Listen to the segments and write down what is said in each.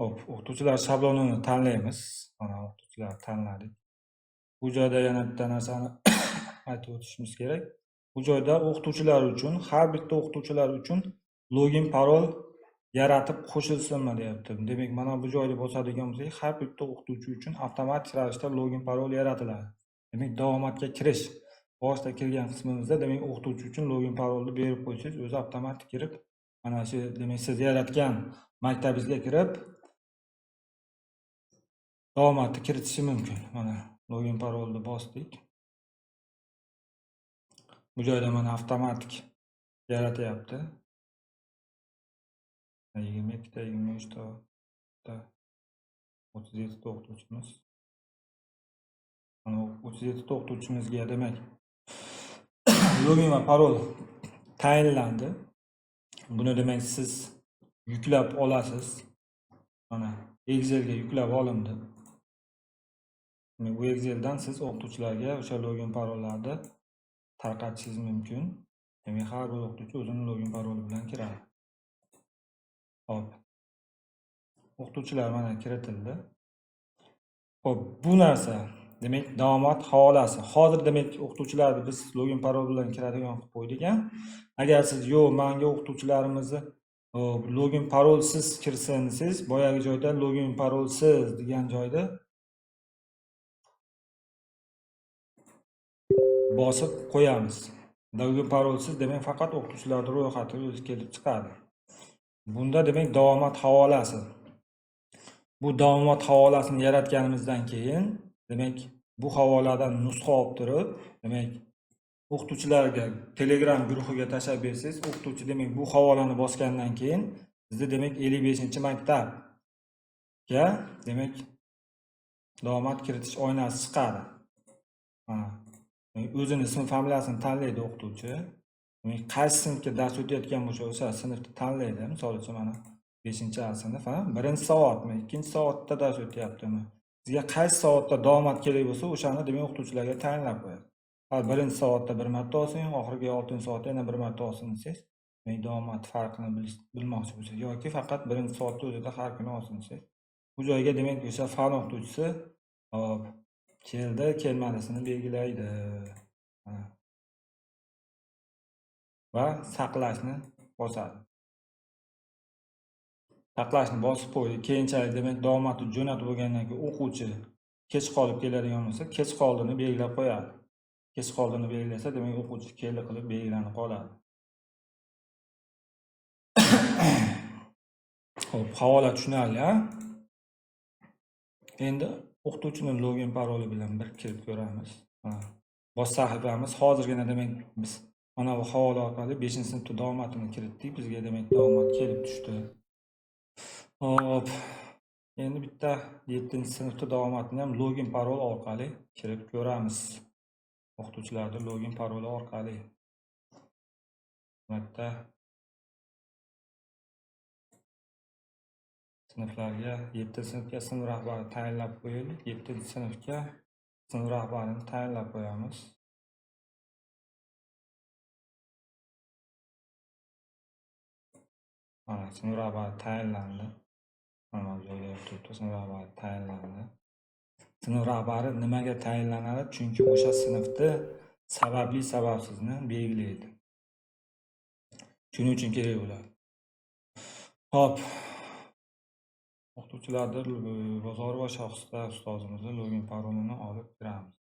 Xo'p, o'qituvchilar shablonini tanlaymiz. Mana o'qituvchilar tanladik. Bu joyda yana bitta narsani aytib o'tishimiz kerak. Bu joyda o'qituvchilar uchun, har bitta o'qituvchilar uchun login parol yaratib qo'shilsinmi deyapti. Demak, mana bu joyda bosadigan bo'lsak, har bitta o'qituvchi uchun avtomatik ravishda login parol yaratiladi. Demak, davomatga kirish boshida kirgan qismimizda, demak, o'qituvchi uchun login parolni berib qo'ysangiz, o'zi avtomatik kirib, mana shu, demak, siz yaratgan maktabingizga kirib davomatni kiritishi mumkin. Mana login parolni bosdik. Bu joyda mana avtomatik yaratyapti. 22 ta, 23 ta, 37 ta o'qituvchimiz. Mana 37 ta o'qituvchimizga demak login va parol tayinlandi. Buni demak siz yuklab olasiz. Mana Excelga yuklab olindi. Demak, bu Exceldan siz o'qituvchilarga o'sha login parollarni tarqatishingiz mumkin. Demak, har bir o'qituvchi o'zini login paroli bilan kiradi. Xo'p. O'qituvchilar mana kiritildi. Xo'p, bu narsa demak davomat havolasi. Hozir demak o'qituvchilarni biz login parol bilan kiradigan qilib qo'ydik. Agar siz yo'q, menga o'qituvchilarimizni login parolsiz kirsin desangiz, boyagi joyda login parolsiz degan joyda bosib qo'yamiz. Login parolsiz demak faqat o'qituvchilarning ro'yxati o'zi kelib chiqadi. Bunda demak davomat havolasi. Bu davomat havolasini yaratganimizdan keyin demak bu havoladan nusxa olib turib, demak o'qituvchilarga Telegram guruhiga tashlab bersangiz, o'qituvchi demak bu havolani bosgandan keyin bizda demak 55-maktabga demak davomat kiritish oynasi chiqadi. Mana o'zini ism familiyasini tanlaydi o'qituvchi. Demak, qaysi sinfga dars o'tayotgan bo'lsa, o'sha sinfni tanlaydi. Misol uchun mana 5-A sinf, ha, birinchi soatmi, ikkinchi soatda dars o'tyaptimi? Sizga qaysi soatda davomat kerak bo'lsa, o'shani demak o'qituvchilarga tayinlab qo'yadi. Har birinchi soatda bir marta olsin, oxirgi 6-soatda yana bir marta olsin desangiz, demak davomat farqini bilmoqchi bo'lsangiz yoki faqat birinchi soatda o'zida har kuni olsin desangiz, bu joyga demak o'sha fan o'qituvchisi hop keldi, kelmadisini belgilaydi. Va saqlashni bosadi. Saqlashni bosib qo'ydi. Keyinchalik demak davomatni jo'natib bo'lgandan keyin o'quvchi kech qolib keladigan bo'lsa, kech qoldini belgilab qo'yadi. Kech qoldini belgilasa, demak o'quvchi keldi qilib belgilanib qoladi. Xo'p, havola tushunarli, a? Endi o'qituvchining login paroli bilan bir kirib ko'ramiz. Bosh sahifamiz hozirgina demak biz mana bu havola orqali 5-sinfda davomatini kiritdik. Bizga demak davomat kelib tushdi. Xo'p, endi bitta 7-sinfda davomatini ham login parol orqali kirib ko'ramiz. O'qituvchilarning login paroli orqali. Albatta sinflarga 7-sinfga sinf rahbari tayinlab qo'yaylik. 7-sinfga sinf rahbarini tayinlab qo'yamiz. Mana sinf rahbari tayinlandi. Mana bu joyga turibdi, sinf rahbari tayinlandi. Sinf rahbari nimaga tayinlanadi? Chunki o'sha sinfda sababli sababsizni belgilaydi. Shuning uchun kerak bo'ladi. Xo'p. O'qituvchilarning Bozorova Shohista ustozimizni login parolini olib kiramiz.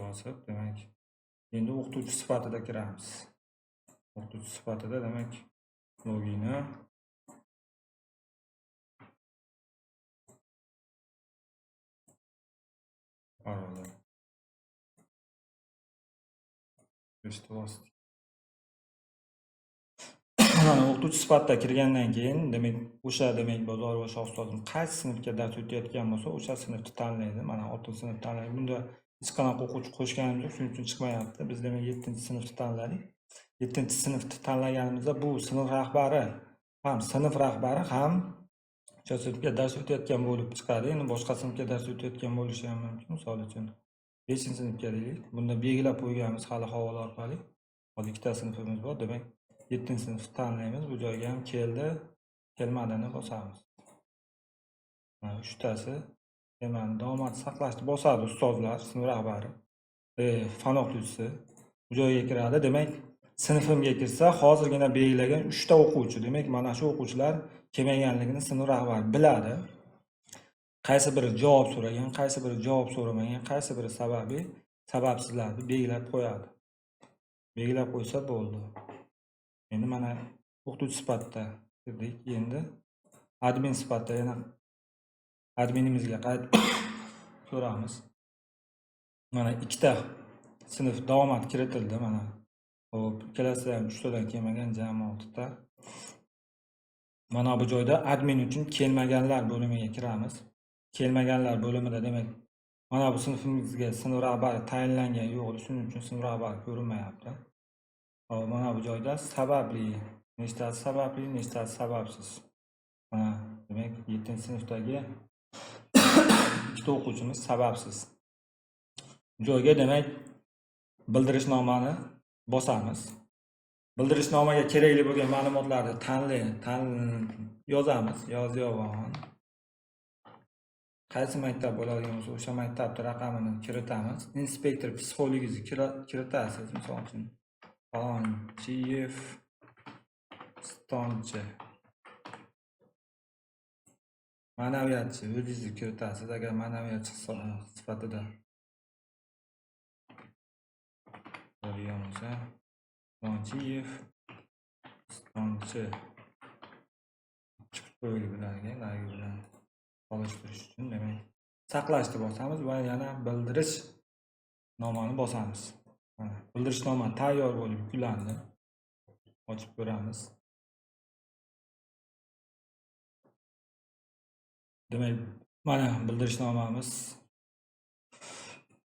Bosib, demak, endi o'qituvchi sifatida kiramiz. O'qituvchi sifatida demak logini paroli. Kirishni bosdik. Mana o'qituvchi sifatida kirgandan keyin demak o'sha demak Bozorova Shoh ustozim qaysi sinfga dars o'tayotgan bo'lsa, o'sha sinfni tanlaydi. Mana 6-sinf tanlaydi. Bunda Hech qanaqa o'quvchi qo'shganimiz yo'q, shuning uchun chiqmayapti. Biz demak 7-sinfni tanladik. 7-sinfni tanlaganimizda bu sinf rahbari ham o'sha sinfga dars o'tayotgan bo'lib chiqadi. Endi boshqa sinfga dars o'tayotgan bo'lishi ham mumkin. Misol uchun 5-sinfga deylik. Bunda belgilab qo'yganmiz hali havola orqali. Hozir ikkita sinfimiz bor. Demak, 7-sinfni tanlaymiz. Bu joyga ham keldi, kelmadini bosamiz. Mana uchtasi temani davomat saqlashni bosadi ustozlar, sinf rahbari, fan o'qituvchisi bu joyga kiradi. Demak, sinfimga kirsa, hozirgina belgilagan 3 ta o'quvchi. Demak, mana shu o'quvchilar kelmaganligini sinf rahbari biladi. Qaysi biri javob so'ragan, qaysi biri javob so'ramagan, qaysi biri sababi, sababsizlarni belgilab qo'yadi. Belgilab qo'ysa bo'ldi. Endi mana o'qituvchi sifatida kirdik. Endi admin sifatida yana adminimizga qaytib ko'ramiz. Mana ikkita sinf davomat kiritildi mana. Xo'p, ikkalasida ham 3 tadan kelmagan, jami 6 ta. Mana bu joyda admin uchun kelmaganlar bo'limiga kiramiz. Kelmaganlar bo'limida demak, mana bu sinfimizga sinf rahbari tayinlangan yo'q, shuning uchun sinf rahbari ko'rinmayapti. Xo'p, mana bu joyda sababli, nechtasi sababli, nechtasi sababsiz. Mana demak, 7-sinfdagi ikkita o'quvchimiz sababsiz. Bu joyga demak bildirishnomani bosamiz. Bildirishnomaga kerakli bo'lgan ma'lumotlarni yozamiz. Yozyovon. Qaysi maktab bo'ladigan bo'lsa, o'sha maktabning raqamini kiritamiz. Inspektor psixologingizni kiritasiz, misol uchun. Falonchiyev Stonchi. Ma'naviyatchi o'zingizni kiritasiz, agar ma'naviyatchi sifatida bo'ladigan bo'lsa, Falonchiyev Stonchi chiqib qo'yilib bilan, narigi bilan solishtirish uchun demak saqlashni bosamiz va yana bildirish nomani bosamiz. Mana bildirishnoma tayyor bo'lib yuklandi. Ochib ko'ramiz. Demak, mana bildirishnomamiz.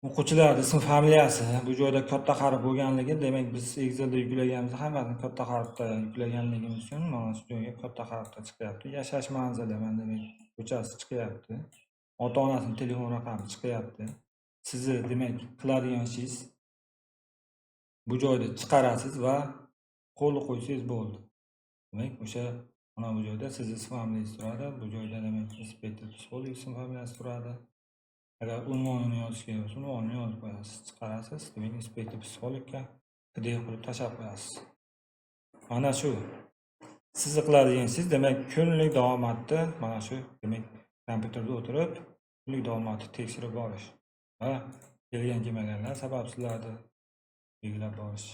O'quvchilar ism familiyasi bu joyda katta harf bo'lganligi, demak biz Excelda yuklaganimizda hammasini katta harfda yuklaganligimiz uchun mana shu joyga katta harfda chiqyapti. Yashash manzili mana demak ko'chasi chiqyapti. Ota-onasining telefon raqami chiqyapti. Sizni demak qiladigan ishingiz bu joyda chiqarasiz va qo'l qo'ysangiz bo'ldi. Demak, o'sha mana bu joyda sizni ism familiyangiz turadi. Bu joyda demak inspektor psixolog ism familiyasi turadi. Agar unvonini yozish kerak bo'lsa, unvonini yozib qo'yasiz, chiqarasiz. Demak, inspektor psixologga PDF qilib tashlab qo'yasiz. Mana shu sizni qiladigan ishingiz, demak, kunlik davomatni mana shu demak kompyuterda o'tirib kunlik davomatni tekshirib borish va kelgan kelmaganlar sababsizlarni belgilab borish.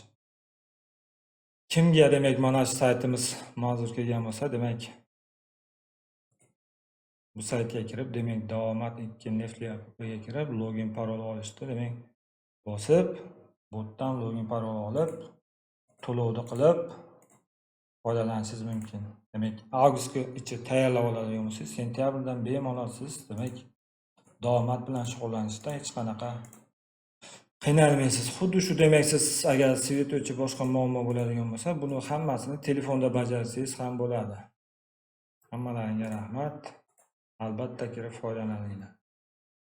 Kimga demak mana shu saytimiz manzur kelgan bo'lsa, demak bu saytga kirib, demak davomat 2 neftli appga kirib, login parol olishdi, demak bosib, botdan login parol olib, to'lovni qilib foydalanishingiz mumkin. Demak, avgustga ichi tayyorlab oladigan bo'lsangiz, sentyabrdan bemalol siz demak davomat bilan shug'ullanishda hech qanaqa qiynalmaysiz. Xuddi shu demak siz agar svet o'chib boshqa muammo bo'ladigan bo'lsa, buni hammasini telefonda bajarsangiz ham bo'ladi. Hammalaringga rahmat. Albatta kirib foydalaninglar.